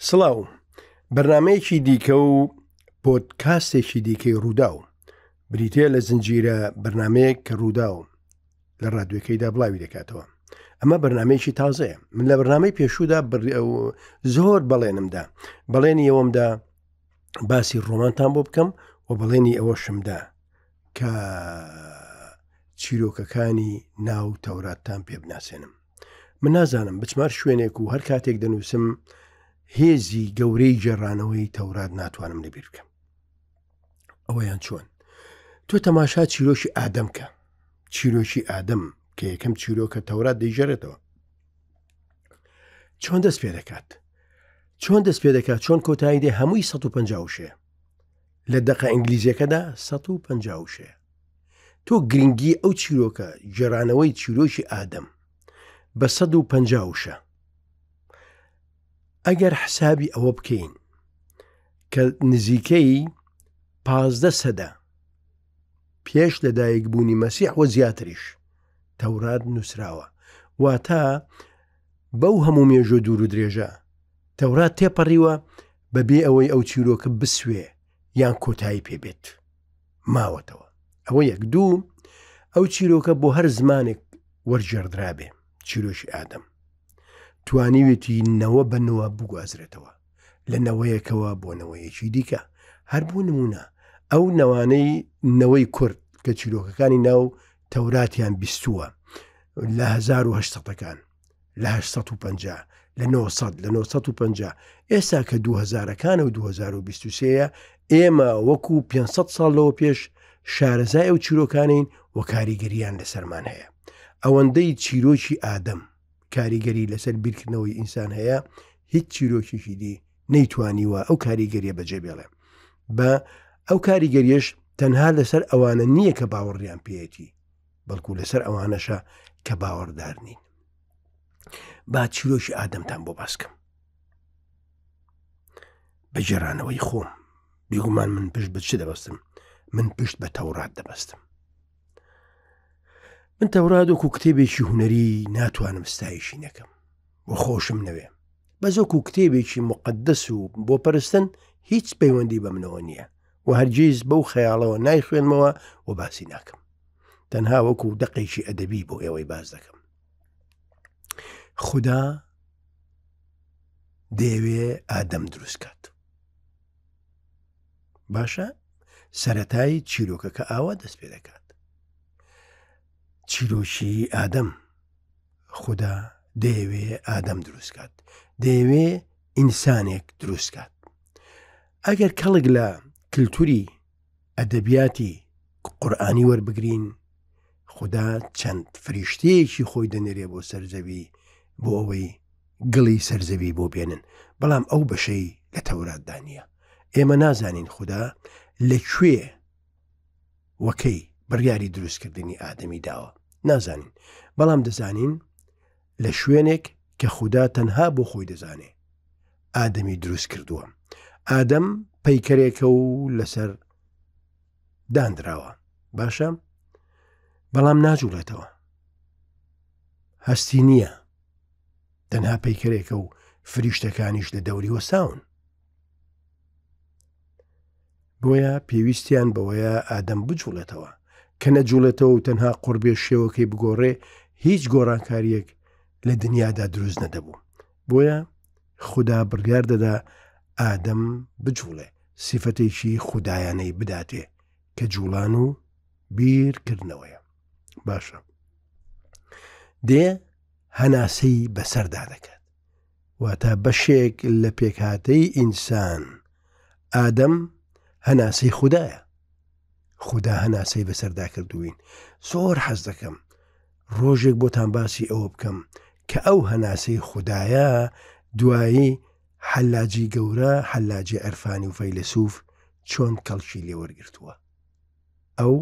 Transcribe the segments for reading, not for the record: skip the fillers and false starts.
سڵاو، بەرنامەیەکی دیکە و پۆدکاستێکی دیکەی ڕووداو بریتییە لە زنجیرە بەرنامەیەک کە ڕووداو لە ڕادوێکەیدا بڵاوی دەکاتەوە. ئەمە بەرنمەیەکی تازەیە. من لە بەرنامەی پێشوودا زۆر بەڵێنمدا، بەڵێنی ئەوەمدا باسی ڕۆمانتان بۆ بکەم و بەڵێنی ئەوەشمدا کە چیرۆکەکانی ناو تەوراتتان پێ بناسێنم. من نازانم بچمار شوێنێک و هەر کاتێک دەنووسم هێزی گەورەی گێڕانەوەی تەورات ناتوانم لەبیر بکەم. ئەوەیان چۆن؟ تۆ تەماشا چیرۆکی ئادەم کە چیرۆکی ئادەم کە یەکەم چیرۆکە تەورات دەیگێڕێتەوە چۆن دەست پێ دەکات چۆن دەست پێ دەکات چۆن کۆتایی دێ هەمووی 150 وشەیە لە دەقە ئینگلیزیەکەدا 150 وشەیە تۆ گرنگی ئەو چیرۆکە گێڕانەوەی چیرۆکی ئادەم بە 150 وشە ئەگەر حسابی ئەوە بکەین کە نزیکەی پازدە سەدە پێش لەدایک بوونی مەسیح وە زیاتریش تەورات نووسراوە واتە بەو هەموو مێژوو دوور و درێژە تەورات تێپەڕیوە بەبێ ئەوەی ئەو چیرۆکە بسوێ یان کۆتایی پێبێت ماوەتەوە ئەوە یەک دوو ئەو چیرۆکە بۆ هەر زمانێک وەرگێڕدرابێ چیرۆکی ئادەم توانیوێتی نەوە بە نەوە بگوازرێتەوە لە نەوەیەکەوە بۆ نەوەیەکی دیکە هەر بۆ نمونە ئەو نەوانەی نەوەی کورد کە چیرۆکەکانی ناو تەوراتیان بیستووە لە 1970ەکان لە 1950 لە 900 لە 950 ئێستا کە 2000ەکان و 2023 ئێمە وەکو 500 ساڵ لەوە پێش شارەزای ئەو چیرۆکانین و کاریگەریان لەسەرمان هەیە ئەوەندەی چیرۆکی ئادەم کاریگەری لەسەر بیرکردنەوەی ئینسان هەیە هیچ چیرۆکێکی دی نەیتوانیوە ئەو کاریگەریە بەجێ بێڵێ بە ئەو کاریگەریەش تەنها لەسەر ئەوانە نییە کە باوەڕیان پێیەتی بەڵکو لەسەر ئەوانەشە کە باوەڕدار نین با چیرۆکی ئادەمتان بۆ باسکەم بە گێڕانەوەی خۆم بیگومان من پشت بە چ دەبەستم من پشت بە تەورات دەبەستم من تەورات وەکو کتێبێکی هونەری ناتوانم ستایشی نەکەم و خۆشم نەوێ بەس وەکو کتێبێکی مقدس و بۆ پەرستن هیچ پەیوەندی بە منەوە نییە و هەرگیز بەو خەیاڵەوە نایخوێنمەوە و باسی ناکەم تەنها وەکو دەقێکی ئەدەبی بۆ ئێوەی باس دەکەم خدا دەیەوێ ئادەم دروست کات باشە سەتای چیرۆکەکە ئاوا دەست پێ دەکات چیرۆکی ئادەم خدا دەیەوێ ئادەم دروست کات دەیەوێ ئینسانێک دروست کات ئەگەر کەڵک لە کللتوری ئەدەبیاتی قورئانی وەربگرین، خودا چەند فریشتەیەکی خۆی دەنێرێ بۆ سەر زەوی بۆ ئەوەی گڵی سەر زەوی بۆ بێنن، بەڵام ئەو بەشەی لە تەوراتدا نییە. ئێمە نازانین خودا لە کوێ وەکەی بڕیاری دروستکردنی ئادەمی داوە، نازانین، بەڵام دەزانین لە شوێنێک کە خودا تەنها بۆ خۆی دەزانێ ئادەمی دروست کردووە. ئادەم پەیکەرێکە و لەسەر دانراوە باشە بەڵام ناجوڵێتەوە هەستی نییە تەنها پەیکەرێکە و فریشتەکانیش لە دەوری وەساون بۆیە پێویستیان بەوەیە ئادەم بجوڵێتەوە کە نەجوڵێتەوە و تەنها قوڕبێ شێوەکەی بگۆڕێ هیچ گۆڕانکاریەک لە دنیادا دروست نەدەبوو بۆیە خودا بڕیار دەدا ئادەم بجوڵێ سیفەتێکی خودایانەی بداتێ کە جوڵان و بیرکردنەوەیە باشە دێ هەناسەی بەسەردا دەکات واتە بەشێک لە پێکهاتەی ئینسان، ئادەم هەناسەی خودایە. خودا هەناسەی بەسەردا کردووین. زۆر حەز دەکەم ڕۆژێک بۆتان باسی ئەوە بکەم کە ئەو هەناسەی خودایە دوایی حەلاجی گەورە، حەلاجی عرفانی و فەیلەسوف چۆن کەڵکی لێوەرگرتووە. ئەو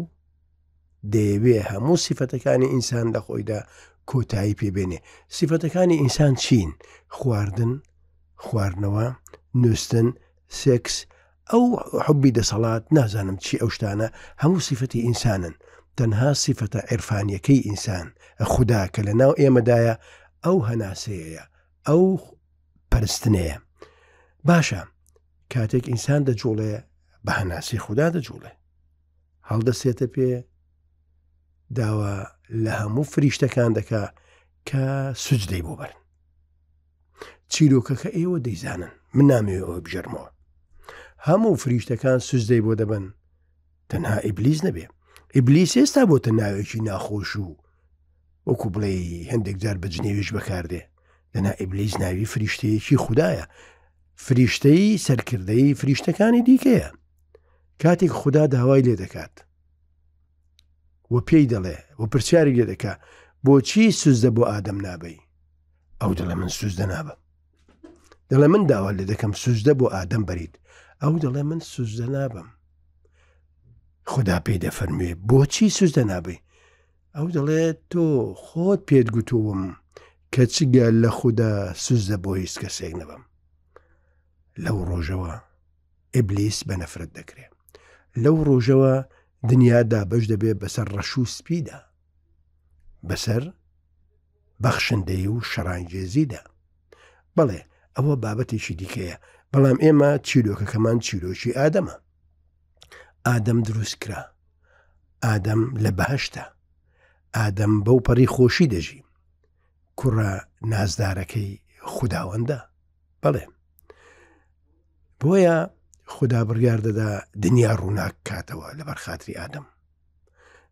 دەیەوێ هەموو سیفەتەکانی ئینسان لە خۆیدا کۆتایی پێبێنێ سیفەتەکانی ئینسان چین خواردن خواردنەوە نووسن سێکس ئەو حبی دەسەڵات نازانم چی ئەو شتانە هەموو سیفەتی ئینسانن تەنها سیفەتە عرفانیەکەی ئینسان خوددا کە لە ناو ئێمەدایە ئەو هەناسەیە ئەو پەرستنەیە. باشە کاتێک ئینسان دەجوڵێ بە هەناسی خوددا دەجوڵێ هەڵدەسێتە پێ داوا لە هەموو فریشتەکان دەکا کە سوجدەی بۆ بەرن چیرۆکەکە ئێوە دەیزانن من نامەوێ ئەوە بژەرمەوە هەموو فریشتەکان سوجدەی بۆ دەبن تەنها ئیبلیس نەبێ ئیبلیس ئێستا بۆتە ناوێکی ناخۆش و وەکو بڵێ هەندێک جار بە جنێویش بەکاردێ دەنا ئیبلیس ناوی فریشتەیەکی خودایە فریشتەی سەرکردەی فریشتەکانی دیکەیە کاتێک خودا داوای لێ دەکات و پێی دەڵێ و پرسیاری لێ دەکا بۆچی سوزدە بۆ ئادەم نابەی ئەو دەڵێ من سوزدە نابم دەڵێ من داوا لێ دەکەم سوزدە بۆ ئادەم بەریت ئەو دەڵێ من سوزدە نابم خدا پێی دەفەرموێ بۆچی سوزدە نابی ئەو دەڵێ تۆ خۆت پێت گوتووم کە چگە لە خودا سوزدە بۆ هیچ کەسێک نەبم لەو ڕۆژەوە ئیبلیس بە نەفرەت دەکرێ. لەو ڕۆژەوە دنیا دابەش دەبێ بەسەر ڕەش و سپیدا، بەسەر بەخشندەیی و شەڕانگێزیدا. بەڵێ ئەوە بابەتێکی دیکەیە، بەڵام ئێمە چیرۆکەکەمان چیرۆکی ئادەمە. ئادەم دروست کرا، ئادەم لە بەهەشتە، ئادەم بەو پەڕی خۆشی دەژی. کوڕە نازدارەکەی خوداوەندە. بەڵێ بۆیە خودا بڕیار دەدا دنیا ڕووناک کاتەوە لەبەر خاتری ئادەم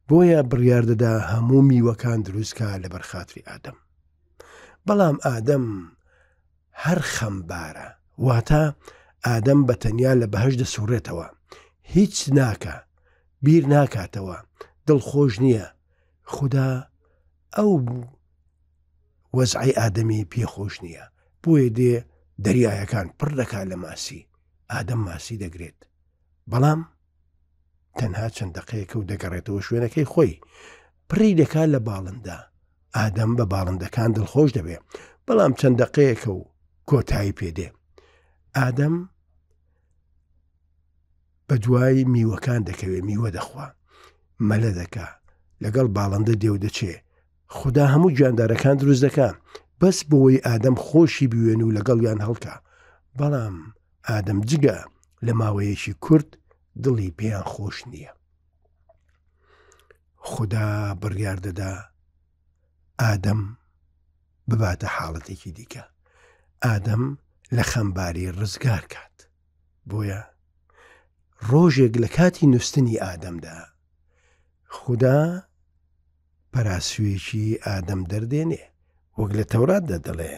بۆیە بڕیار دەدا هەموو میوەکان دروستکە لەبەر خاتری ئادەم بەڵام ئادەم هەر خەمبارە واتە ئادەم بە تەنیا لە بەهش دەسوڕێتەوە هیچ ناکە بیر ناکاتەوە دڵخۆش نییە خودا ئەو وەزعی ئادەمی پێ خۆش نییە بۆیە دێ دەریایەکان پڕ دەکات لە ماسی ئادەم ماسی دەگرێت بەڵام تەنها چەند دقەیەکە و دەگەڕێتەوە شوێنەکەی خۆی پڕی دەکات لە باڵندە ئادەم بە باڵندەکان دڵخۆش دەبێ بەڵام چەند دقەیەکە و کۆتایی پێدێ ئادەم بە دوای میوەکان دەکەوێ میوە دەخوا مەلە دەکا لەگەڵ باڵندە دێو دەچێ خودا هەموو گیاندارەکان دروست دەکا بەس بۆی ئادەم خۆشی بوێن و لەگەڵیان هەڵکا بەڵام ئادەم جگە لە ماوەیەکی کورت دڵی پێیان خۆش نییە خودا بڕیار دەدا ئادەم بباتە حاڵەتێکی دیکە ئادەم لە خەمباری ڕزگار کات بۆیە ڕۆژێک لە کاتی نووسنی ئادەمدا خودا پەراسوێکی ئادەم دەردێنێ وەک لە تەوراتدا دەڵێ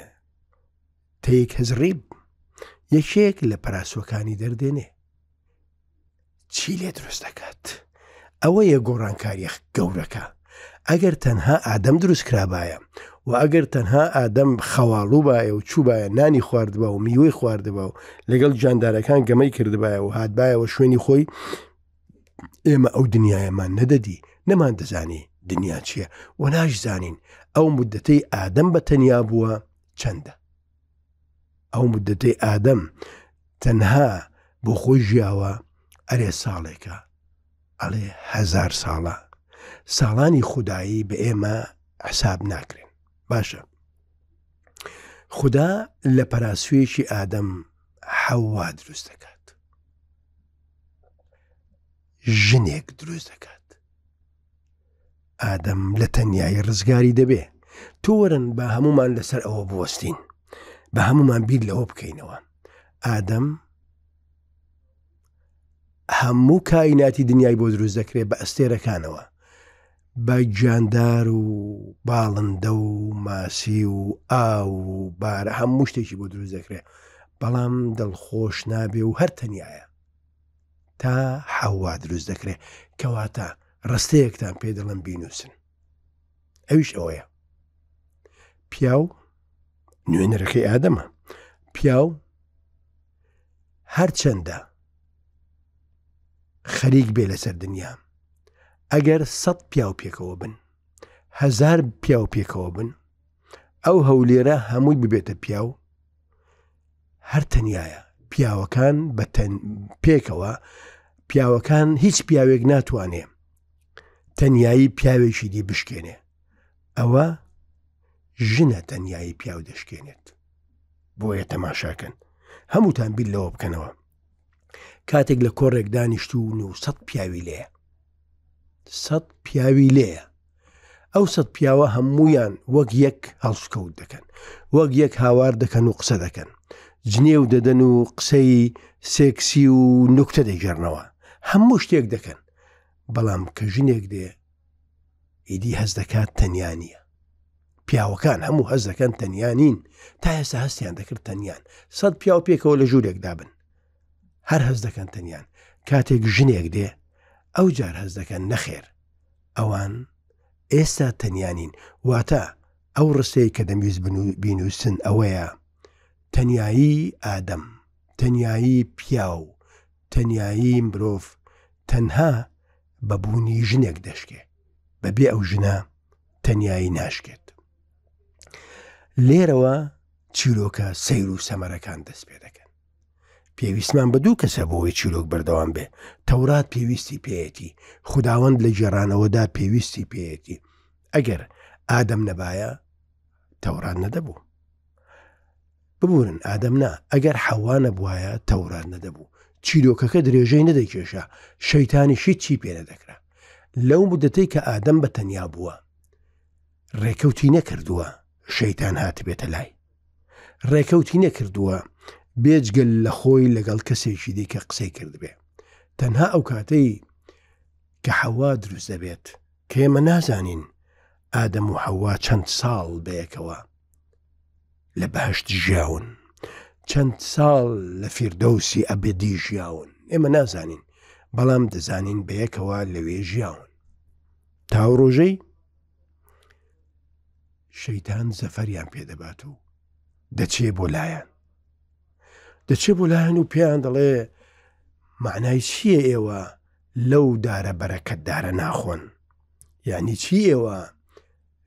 تێک هزڕیب یەکێک لە پەراسوەکانی دەردێنێ چی لێ دروست دەکات ئەوەیە گۆڕانکاریە گەورەکە ئەگەر تەنها ئادەم دروست کرابایە و ئەگەر تەنها ئادەم خەواڵوو باە و چووبایە نانی خواردبا و میوەی خواردبا و لەگەڵ گیاندارەکان گەمەی کردبایە و هاتبایەوە شوێنی خۆی ئێمە ئەو دنیایەمان نەدەدی نەمان دەزانی دنیا چییە و ناشزانین ئەو مدەتەی ئادەم بە تەنیا بووە چەندە ئەو مدەتەی ئادەم تەنها بۆ خۆی ژیاوە ئەرێ ساڵێکە ئەڵێ هەزار ساڵە ساڵانی خودایی بە ئێمە حساب ناکرێن باشە خودا لە پەراسوێکی ئادەم حەوا دروست دەکات ژنێک دروست دەکات ئادەم لە تەنیایی ڕزگاری دەبێ تۆ وەرن بە هەمومان لەسەر ئەوە بوەستین بە هەمومان بیر لەوە بکەینەوە ئادەم هەموو کائیناتی دنیای بۆ دروست دەکرێت بە ئەستێرەکانەوە بە گیاندار و باڵندە و ماسی و ئاو و بارە هەموو شتێکی بۆ دروست دەکرێت بەڵام دڵخۆش نابێ و هەر تەنایە تا حەوا دروست دەکرێت کەواتە ڕستەیەکتان پێ دەڵم بینوسن ئەویش ئەوەیە پیاو نوێنەرەکەی ئادەمە پیاو هەرچەندە خەریک بێ لەسەر دنیا ئەگەر سە پیاو پێکەوە بن هزار پیاو پێکەوە بن ئەو هەولێرە هەمووی ببێتە پیاو هەر تەنایە پیاوەکان بە پێکەوە پیاوەکان هیچ پیاوێک ناتوانێ تەنایی پیاوێکی دی بشکێنێ ئەوە ژنە تەنایی پیاو دەشکێنێت بۆیە تەماشاکەن. هەمووتان بیر لەوە بکەنەوە کاتێک لە کۆڕێک دانیشتوون و سەد پیاوی لێیە سەد پیاوی لێیە ئەو سەد پیاوە هەمویان وەک یەک هەڵسکەوت دەکەن وەک یەک هاوار دەکەن و قسە دەکەن جنێو دەدەن و قسەی سێکسی و نوکتە دەگێڕنەوە هەموو شتێک دەکەن بەڵام کە ژنێک دێ ئیدی هەست دەکات تەنیا نییە پیاوەکان هەموو هەست دەکەن تەنیا نین تا ئێستا هەستیان دەکرد تەنیان سەد پیاو پێکەوە لە ژوورێکدا بن هەر هەست دەکەن تەنیان کاتێک ژنێک دێ ئەو جار هەست دەکەن نەخێر ئەوان ئێستا تەنیانین واتە ئەو ڕستەی کە دەمویست بینووسن ئەوەیە تەنیایی ئادەم تەنیایی پیاو تەنیایی مرۆڤ تەنها بە بوونی ژنێک دەشکێ بەبێ ئەو ژنە تەنیایی ناشکێت لێرەوە چیرۆکە سەیر و سەمەرەکان دەست پێ دەکەن پێویستمان بە دوو کەسە بۆی چیرۆک بەردەوام بێ تەورات پێویستی پێیەتی خوداوەند لە گێڕانەوەدا پێویستی پێیەتی ئەگەر ئادەم نەبایە تەورات نەدەبوو ببورن ئادەم نا ئەگەر حەوا نەبوایە تەورات نەدەبوو چیرۆکەکە درێژەی نەدەکێشا شەیتانیش هیچی پێ نەدەکرا لەو مدەتەی کە ئادەم بە تەنیا بووە ڕێکەوتی نەکردووە شەیتان هاتبێتە لای ڕێکەوتی نەکردووە بێجگەل لە خۆی لەگەڵ کەسێکی دیکە قسەی کردبێ تەنها ئەو کاتەی کە حەوا دروست دەبێت کە ئێمە نازانین ئادەم و حەوا چەند ساڵ بەیەکەوە لە بەهشت ژیاون چەند ساڵ لە فیردەوسی ئەبدی ژیاون ئێمە نازانین بەڵام دەزانین بەیەکەوە لەوێ ژیاون تاو ڕۆژەی شەیتان زەفەریان پێدەبات و دەچێ بۆ لایەن دەچێ بۆ لایەن و پێیان دەڵێ معنای چییە ئێوە لەو دارە بەرەکەتدارە ناخۆن یعنی چی ئێوە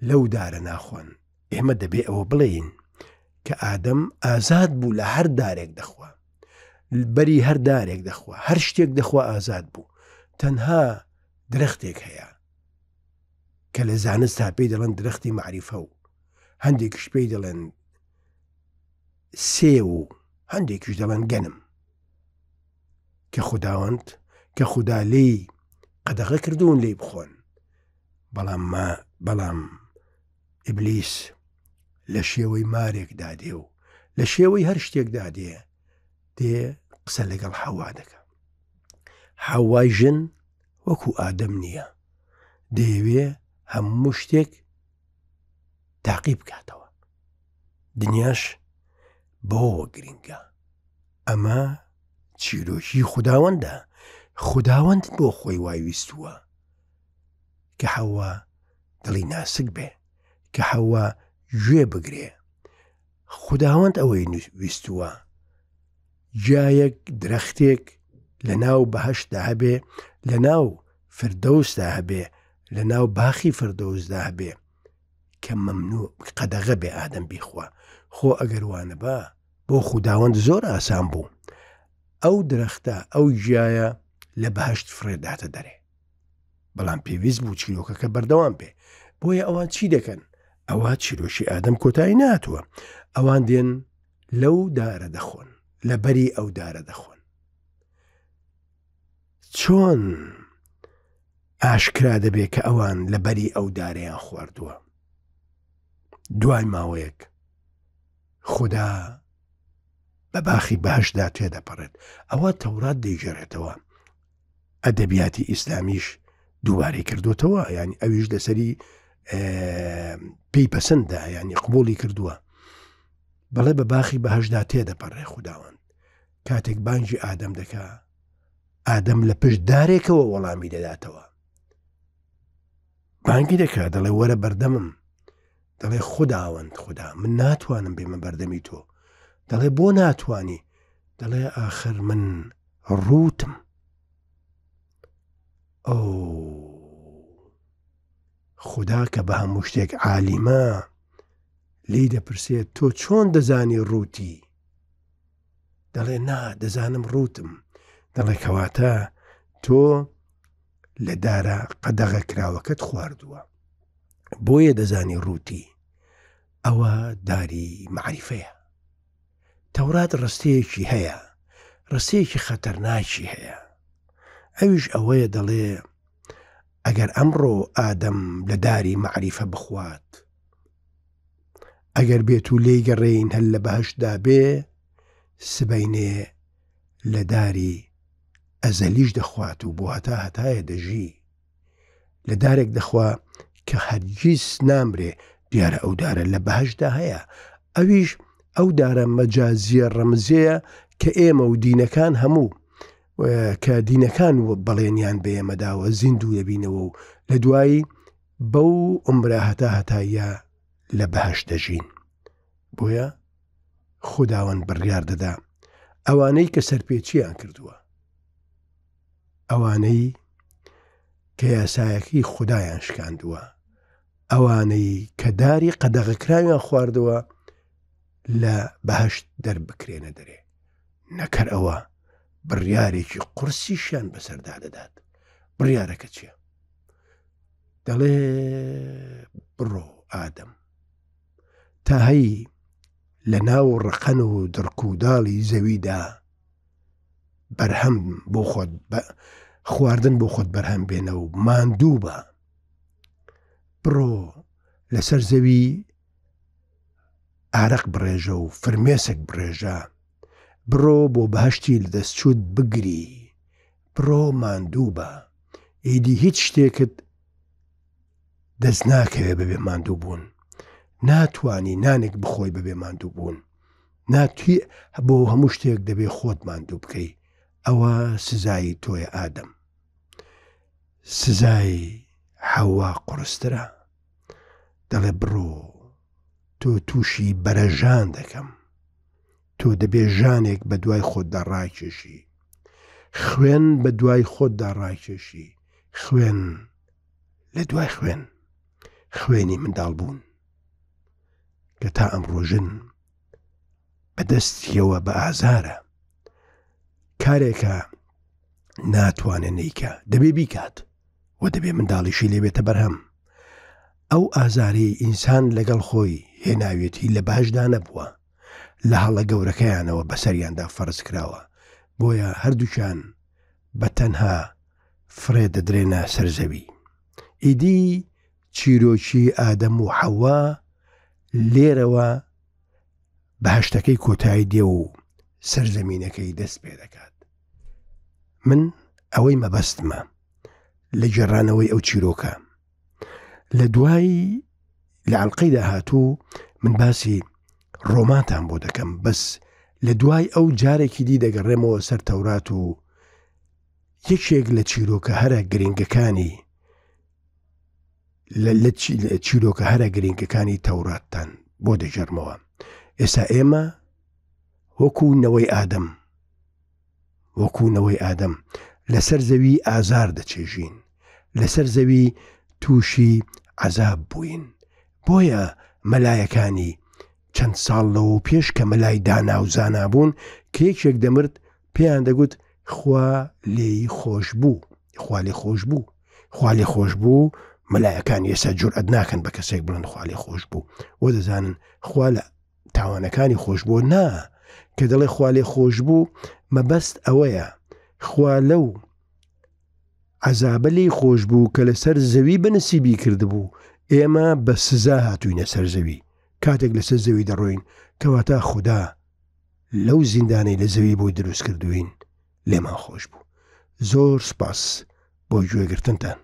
لەو دارە ناخۆن ئێمە دەبێ ئەوە بڵێین کە ئادەم ئازاد بوو لە هەر دارێک دەخوا بەری هەر دارێک دەخوا هەر شتێک دەخوا ئازاد بوو تەنها درەختێک هەیە کە لە زانست تا پێی دەڵێن درەختی معریفە و هەندێکش پێی دەڵێن سێ و هەندێکیش دەڵێن گەنم کە خوداوەند کە خودا لێی قەدەغە کردوون لێی بخۆن بەڵام ما بەڵام ئیبلیس لە شێوەی مارێکدا دێ و لە شێوەی هەر شتێکدا دێ دێ قسە لەگەڵ حەوا دەکە حەوای ژن وەکو ئادەم نییە دەیەوێ هەموو شتێک تاقی بکاتەوە دنیاش بەوەوە گرنگە ئەمە چیرۆکی خوداوەندە خوداوەند بۆ خۆی وای ویستووە کە حەوا دڵی ناسک بێ کە حەوا گوێ بگرێ خوداوەند ئەوەی ویستووە جایەک درەختێک لە ناو بەهشتدا هەبێ لە ناو فردەوسدا هەبێ لە ناو باخی فردەوسدا هەبێ کە مەمنوع قەدەغە بێ ئادەم بیخوا خۆ ئەگەر وانەبا بۆ خوداوەند زۆر ئاسان بوو ئەو درەختە ئەو گیایە لە بەهشت فڕێداتە دەرێ بەڵام پێویست بوو چیرۆکەکە بەردەوام بێ بۆیە ئەوان چی دەکەن ئەوە چیرۆکی ئادەم کۆتایی ناتوە ئەوان دێن لەو دارە دەخۆن لە بەری ئەو دارە دەخۆن چۆن ئاشکرا دەبێت کە ئەوان لە بەری ئەو دارەیان خواردووە دوای ماوەیەک خودا بە باخی بەهشتدا تێدەپەڕێت ئەوە تەورات دەیگەڕێتەوە ئەدەبیاتی ئیسلامیش دووبارەی کردوتەوە ینی ئەویش لەسەری پێی پەسەندە ینی قبولی کردووە بەڵێ بە باخی بەهشدا تێدەپەڕێ خودداوەند کاتێک بانگی ئادەم دەکا ئادەم لە پشت دارێکەوە وەڵامی دەداتەوە بانگی دەکا دەڵێ وەرە بەردەمم دەڵێ خوداوەند خودا من ناتوانم بێمە بەردەمی تۆ دەڵێ بۆ ناتوانی دەڵێ ئاخر من ڕووتم ئەو خودا کە بە هەموو شتێک عالیمە لی دەپرسێت تۆ چۆن دەزانی ڕووتی دەڵێ نا دەزانم ڕووتم دەڵێ کەواتە تۆ لە دارە قەدەغە کراوەکەت خواردووە بۆیە دەزانی ڕووتی ئەوە داری معریفەیە. تەورات ڕستەیەکی هەیە، ڕستەیەکی خەتەرناکی هەیە، ئەویش ئەوەیە دەڵێ ئەگەر ئەمڕۆ ئادەم لە داری مەعریفە بخوات، ئەگەر بێت و لێی گەڕێین هەر لە بەهەشتدا بێ، سبەینێ لە داری ئەزەلیش دەخوات و بۆ هەتا هەتایە دەژی. لە دارێک دەخوا کە هەرگیز نامرێ، دیارە ئەو دارە لە بەهەشتدا هەیە، ئەویش ئەو دارە مەجازیە ڕەمزیەیە کە ئێمە و دینەکان هەموو کە دینەکان و بەڵێنیان بە ئێمە داوە زیندوو دەبینەوە و لە دوایی بەو عومرە هەتا هەتاییە لە بەهەشت دەژین. بۆیە خوداوەند بڕیار دەدا ئەوانەی کە سەرپێچیان کردووە، ئەوانەی کە یاسایەکەی خودایان شکاندووە، ئەوانەی کە داری قەدەغەکراویان خواردووە لە بەهەشت دەربکرێنە دەرێ. نەکەر ئەوە بڕیارێکی قورسیشیان بەسەردا دەدات. بڕیارەکە چییە؟ دەڵێ بڕۆ ئادەم تا هەی لە ناو ڕقەن و دڕکوداڵی زەویدا بەرهەم بۆ خۆت خواردن بۆ خۆت بەرهەم بێنە و ماندوو بە بڕۆ لەسەر زەوی ئارەق بڕێژە و فرمێسک بڕێژە بڕۆ بۆ بەهشتی لەدەستچوت بگری بڕۆ ماندوو بە ئیدی هیچ شتێکت دەست ناکەوێ بەبێ ماندوو بوون ناتانی نانێک بخۆی بەبێ ماندوو بوون ناتوی بۆ هەموو شتێک دەبێ خۆت ماندوو بکەی ئەوە سزایی تۆیە ئادەم سزای حەوا قورسترە دەڵێ بڕۆ تۆ تووشی بەرەژان دەکەم تۆ دەبێ ژانێک بە دوای خۆتدا ڕاکێشی خوێن بە دوای خۆتدا ڕاکێشی خوێن لە دوای خوێن خوێنی منداڵ بوون کە تا ئەمڕۆ ژن بەدەستیەوە بە ئازارە کارێکە ناتوانێت نیکە دەبێ بیکات و دەبێ منداڵیشی لێبێتە بەرهەم ئەو ئازارەی ئینسان لەگەڵ خۆی هێناوێتی لە باشدا نەبووە لە هەڵە گەورەکەیانەوە بەسەریاندا فەرز کراوە بۆیە هەردووکیان بە تەنها فڕێ دەدرێنە سەر زەوی ئیدی چیرۆکی ئادەم و حەوا لێرەوە بەهەشتەکەی کۆتایی دێ و سەرزەمینەکەی دەست پێ دەکات من ئەوەی مەبەستمە لە گێڕانەوەی ئەو چیرۆکە لە دوای لە ئەڵلقەی داهاتوو من باسی ڕۆمانتان بۆ دەکەم بەس لە دوای ئەو جارێکی دی دەگەڕێمەوە سەر تەورات و یەکێک لە چیرۆکە هەرە گرنگەکانی لە چیرۆکە هەرە گرنگەکانی تەوراتتان بۆ دەگێڕمەوە ئێستا ئێمە وەکو نەوەی ئادەم وەکو نەوەی ئادەم لەسەر زەوی ئازار دەچێژین لەسەر زەوی تووشی عەزاب بووین بۆیە مەلایەکانی چەند ساڵ لەوە پێش کە مەلای دانا و زانا بوون کە یەکێک دەمرد پێیان دەگوت خوا لێی خۆش بوو خوا لێ خۆش بوو خوا لێ خۆش بوو مەلایەکان ئێستا جورئەت ناکەن بە کەسێک بڵێن خوا لێ خۆش بوو وە دەزانن خوا لە تاوانەکانی خۆش بووە نا کە دەڵێ خوا لێ خۆش بوو مەبەست ئەوەیە خوا لەو عەزابە لێی خۆش بوو کە لەسەر زەوی بەنسیبی کردبوو ئێمە بە سزا هاتوینە سەر زەوی کاتێک لەسەر زەوی دەڕۆین کەواتە خودا لەو زیندانەی لە زەوی بۆی دروست کردوین لێمان خۆش بوو زۆر سپاس بۆ گوێگرتنتان.